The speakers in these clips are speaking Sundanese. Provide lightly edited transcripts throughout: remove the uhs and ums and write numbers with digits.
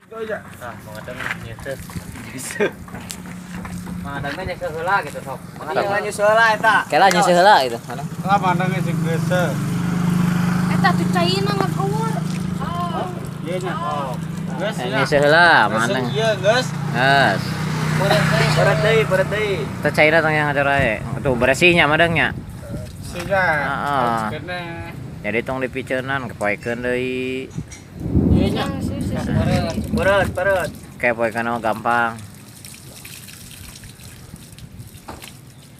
Nah, Mang Adeng nyeuseut. Nyeuseut. Mang Adeng teh nyeuseut heula gitu sok. Mang Adeng nyeuseut heula eta. Kela nyeuseut heula gitu. Lah Mang Adeng geus geuseuh. Eta tuh caina ngakawur. Oh, ieu nya. Geus nyeuseut heula Mang Adeng. Ieu geus. Geus. Berat deui, berat deui. Teh caina tong yang ngajar ae. Tuh beresihnya Mang Adeng nya. Sudah. Heeh. Jadi tong dipiceunan kepoekeun deui. Ieu nya. Berat, berat. Kayak poekeun mah gampang.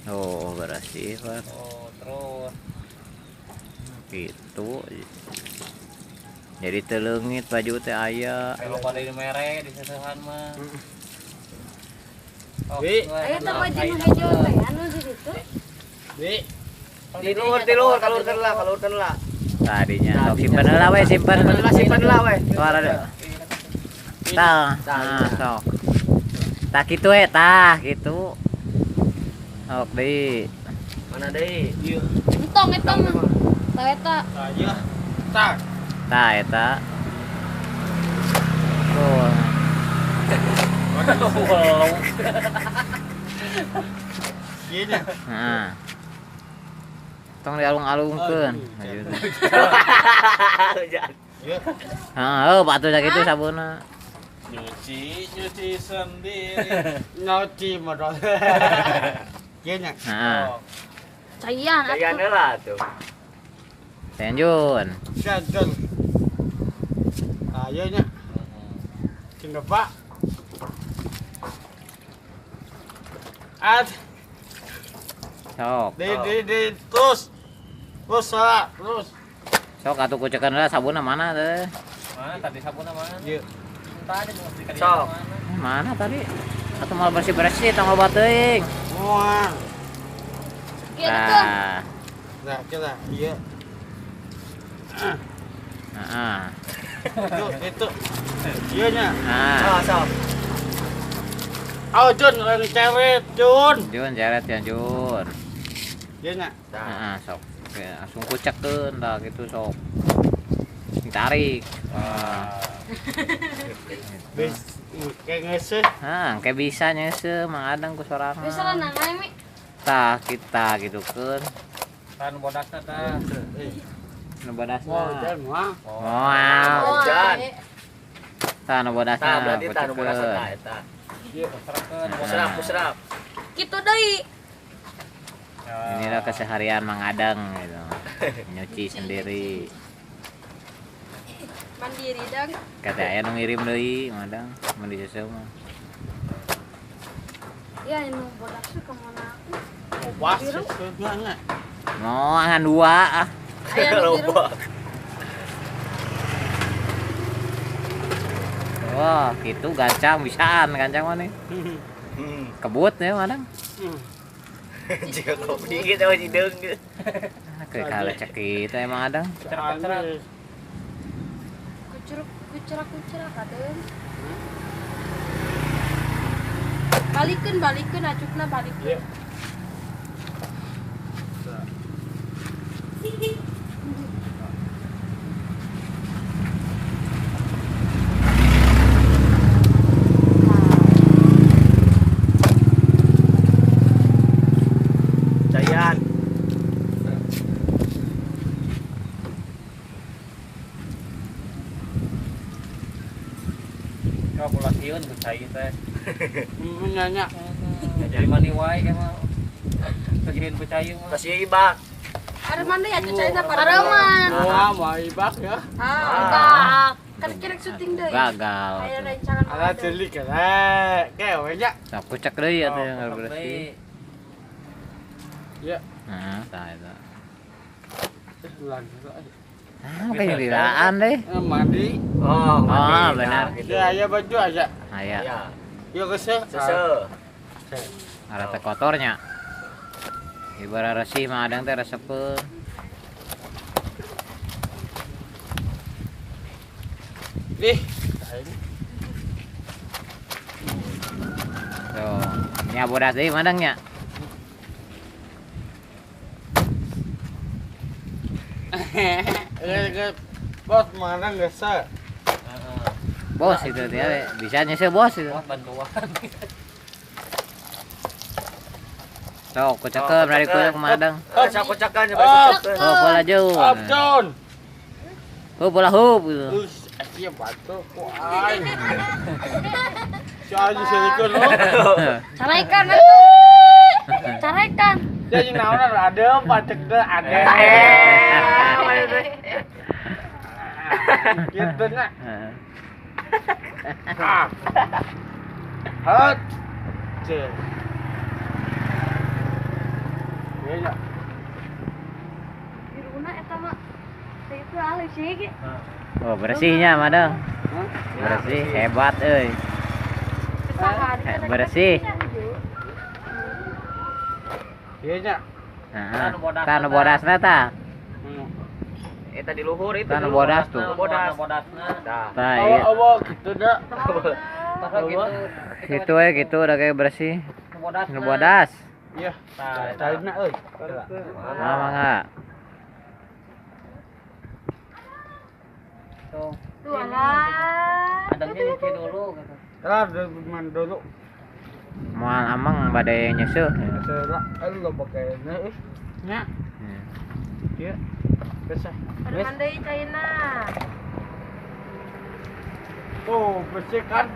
Oh, bersih, Pak. Oh, terus. Gitu. Jadi teu leungit baju teh aya. Kalau pada di mere di seseuhan mah. Wi. Aya teh baju nu hejo teh anu di situ. Wi. Tilur, tilur, kalurkeun lah, kalurkeun lah. Tadinya sok simpen heula we, simpen. Simpen heula we. Suara deh. Tah, nah, sok. Tah kitu we, tah kitu. Sok deui. Mana deui? Ieu. Entong eta mah. Tah eta. Tah ieu. Tah. Tah eta. Tuh. Ieu nya. Heeh. Tong dialung-alungkeun. Heeh, batu sakitu sabunna. Nyuci, nyuci sendiri. Nyuci modal. Ieu nya. Heeh. Caian atuh. Caian heula atuh. Caian Jun. Caian Jun. Ah, ieu nya. Cing Pak. Ad. Sok. Di terus. Terus salah, terus. Sok atuh kucekeun heula sabunna mana teh? Mana tadi sabunna mana? Ieu. Tadi sok. Mana tadi? Atuh moal bersih-bersih tong loba teuing. Moal. Nah. Nah, kita ieu. Heeh. Itu, itu. Ieu nya. Nah. Sok. Oh, Jun, ceret, Jun. Jun, ceret ya, Jun. Ieu nya. Heeh, sok. Oke, langsung kucekeun tah gitu sok. Ditarik. Bis kayak ngeuseuh. Hah, kayak bisa ngeuseuh Mang Adeng ku sorangan. Bisa lah nang mi. Tah kita gitukeun. Tah nu bodasna tah. Nu bodasna. Moal, moal. Moal. Hujan. Tah nu bodasna. Tah berarti tah nu bodasna tah eta. Ieu Pusrap, pusrap. Kitu deui. Inilah keseharian Mang Adeng gitu. Nyuci sendiri. Mandiri dang. Kata aya nu ngirim deui Mang Adeng, mun diseuseuh mah. Ya nu bodasna ka mana? Bobas seuseuhna nya. Moal ngan dua ah. Aya nu biru. Wah, gitu gancang bisaan gancang mah nih. Kebut ya Mang Adeng. Jika kopi gitu sama jideung gitu. Kayak kalah cekit emang Adeng. Kucerak Kucerak kucerak Adeng. Balikeun balikeun acukna balikeun. Cayan. Coba ulah sieun ku cai teh. Nya. Jadi mani wae mah. Kegedean ku cai mah. Kasih ibak. Areman deui atuh caina pareman. Wah, mau ibak ya. Ah, ibak. Kan kira syuting deui. Gagal. Aya rencangan. Ala celik lah. Kayak we nya. Sok kucek deui atuh yang bersih. Ya. Nah, tah eta. Ah, kayak lilaan deh. Mandi. Oh, mandi. Oh, benar. Ya, aya baju aya. Aya. Ieu geuseuh. Seuseuh. Arah teh kotornya. Ibarat resih mah Adeng teh resepeun. Ih. Tuh, nya bodas deui Mang Adeng nya. Bos mana geuseuh. Heeh. Bos itu dia bisa nyesel bos itu. Bos bantuan. Sok kocakeun dari kuya kumadang. Sok kocakeun coba kocakeun. Oh bola jauh. Up down. Oh bola hup gitu. Sia batu ku aing. Si aing selikeun lo. Carekan atuh. Carekan. Jadi naon adem pacek teh adem. Gitu nya. Hat. Cek. Iya. Diruna eta mah. Itu alus sih ge. Oh, bersihnya madang. Bersih, hebat euy. Bersih. Iya nya. Heeh. Tah nu bodasna tah. Eta di luhur itu. Tah nu bodas tuh. Bodas. Bodasna. Tah iya. Awa kitu da. Gitu. Gitu we gitu udah kayak bersih. Nu bodas. Iya. Tah cairna euy. Nah, mangga. Tuh. Tuh alah. Adamnya nyuci dulu gitu. Lah dulu. Moal amang bade nyeuseul. Nyeuseul lah, lo pakainya euy. Nya. Ieu. Besah. Ada deui caina. Tuh, bersih kan?